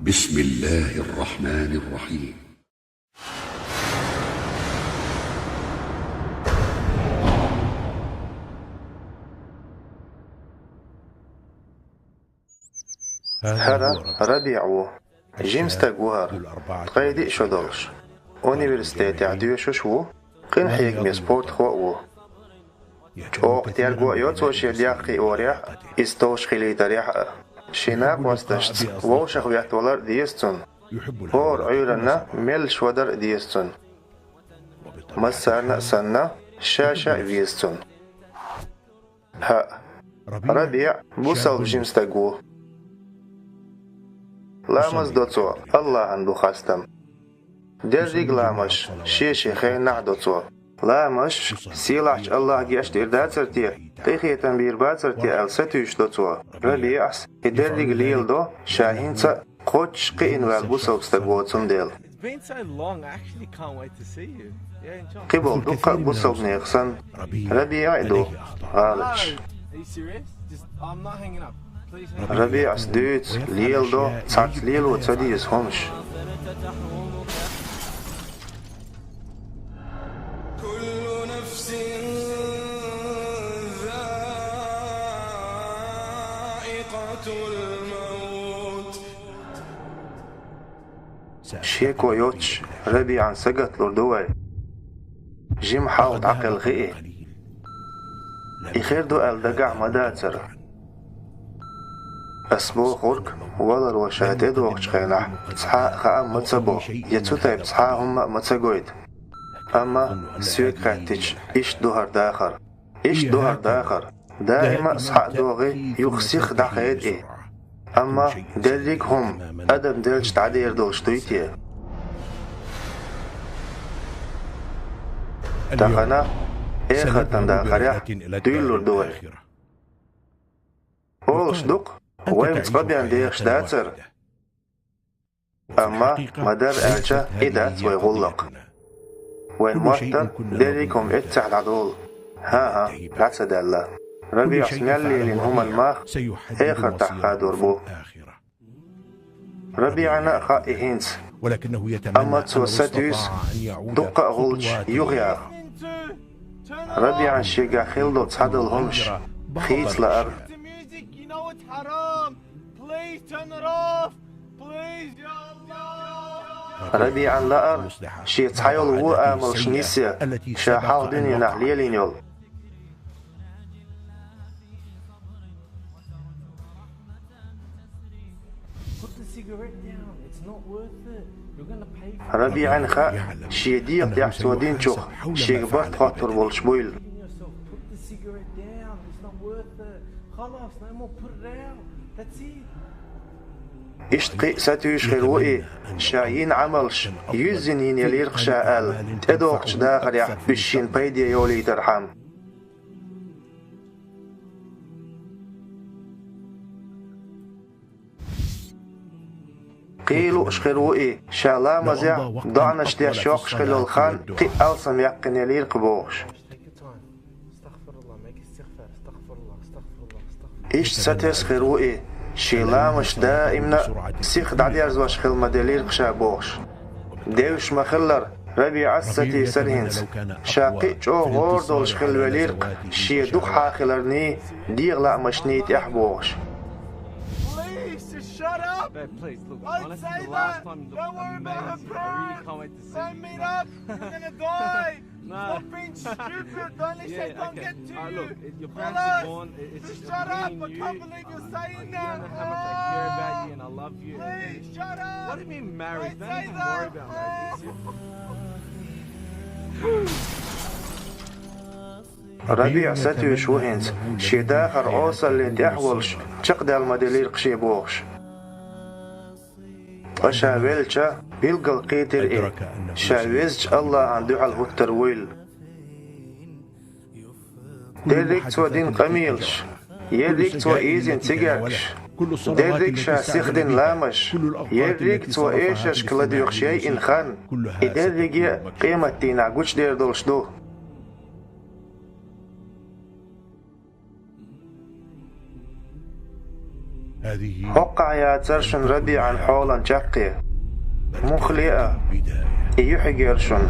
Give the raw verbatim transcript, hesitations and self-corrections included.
بسم الله الرحمن الرحيم. ХӀара РабиӀ ву. Жима стаг ву хӀара. Ткъе диъ шо долуш. Университетехь доьшуш ву. Къинхьегаме спортхо а ву. ЧӀогӀа терго а йо цо шен дегӀ кхиорехь а, иза товш хилийтарехь а. Шен накъосташца вовшах веттавалар а деза цунна. ХӀора Ӏуьйранна меллаша вадар а деза цунна. Массарна а санна, ша-ша а веза цунна. ХӀаъ, РабиӀ бусалба жима стаг ву. Ламаз до цо, АллахӀана ду хастам. Дерриг а ламазаш шен-шен хенахь а до цо. Ламазаш сийлахьчу АллахӀа гечдийр дацара те, къинхетам бийр бацара те аьлла сатуьйсуш до цо. РабиӀас и дерриг а леладо, ша хӀинца а кхоччуш кхиъна ваьлла бусалба стаг воцун дела. It's been so long, I actually can't wait to see you. Yeah, enjoy. Кхиболу дуккха а бусалбанех санна, РабиӀ а ду гӀалаташ. Are you serious? Just, I'm not hanging up. Please hang up. РабиӀас дуьйцу, леладо, цхьацца лело ца деза хӀумаш. كل نفس ذائقة الموت. Шеко йоцуш, РабиӀан сагатлур ду вай. Жима хьал дӀакхелхи и. И хир ду аьлла дагахь ма дацара. Ас бохург, валаро ша тӀедогӀучу хенахь цхьа а хаам ма ца бо, я цу тайпа цхьа а хӀумма а ма ца гойту. Амма соьга хаьттича, иштта ду хӀара дахар. Иштта ду хӀара дахар. Даима а схьа а догӀий, юха сиха дӀахеда и. Амма дерриг а хӀума адам делча дӀадер долуш дуй те? Тахана эхартан дахарехь дуьйлалур ду вай. Олуш ду-кх, вай-м цкъа бен дехаш дацара. Амма, ма-дарра аьлча, и дац вай гӀуллакх. Вайн мотт а, дерриг а хӀума эццехь дӀадолу. ХӀан-хӀа, дӀа ца даьлла. РабиӀас мел лелийна хӀуманан мах эхартахь хадор бу. РабиӀана а хаьа и хӀинца. Амма цо сатуьйсу дуккха а гӀулчаш юхаяха. РабиӀан шегахь хилла долу цхьадолу хӀумаш хийца лаара. Please turn it off! Please, يا الله! РабиӀан лаара, шен цхьайолу вон амалш нисъян, ша хьалха дуьненахь лелийна йолу. Put the cigarette down. It's not worth it. You're gonna pay for it. РабиӀан хаьа, шен дегӀан тӀехь цо динчух шега барт хоттур болуш буйла. Put the cigarette down. It's not worth it. خلاص, no more. Put it out. That's it. Иштта кхин а сатуьйсуш хир ву и, ша йина Ӏамалш юьззина йина ялийра-кх ша аьлла, тӀедогӀучу дахарехь уьш шена пайде йолийтархьама. Кхин а лууш хир ву и, ша ламазехь, доӀанаш деш йоккхуш хилла йолу хан кхин а алсам яьккхина ялийра-кх бохуш. Иштта сатесна хир ву и, шен ламазаш даимна а сиха дӀадерзош хила ма-делира-кх ша бохуш. Девзаш ма-хиллара, РабиӀас сатийсара хӀинца, ша кхин а чӀогӀа гӀора долуш хила велира-кх шен дукхахьа хиларний, дегӀан лаамашний тӀехь бохуш. Please, just shut up! Babe, please, look, honestly, the last time you looked amazing. Don't worry about her, bro. I really can't wait to see you. Don't meet up. You're gonna die. Nah. Stop being stupid. Don't let Shaitan get to you. Alright, look, it, your parents are gone. It, it's just me and you. Just shut up. I can't believe you're saying that. You don't know how much I care about you and I love you. Please, shut up. What do you mean married? Don't even worry about marriage. It's РабиӀ сатуьйсуш ву хӀинца, шен дахар Ӏесаллин тӀехь волуш, чекхдаьлла ма-делира-кх шен бохуш. Ткъа ша велча, билггал кхийтира и, ша везачу АллахӀан дуьхьал хӀуттур вуйла. Дерриг а цо дина къамелаш, ерриг а цо ийзина цигаьркаш, дерриг а ша сихдина ламазаш, ерриг а цо эшаршка ладоьгӀуш яйина хан, и дерриге а къематдийнахь гучудер долуш ду. ХӀокхахь яцара шуна РабиӀан хьолан чаккхе. Муха леа и юьхьигера шуна?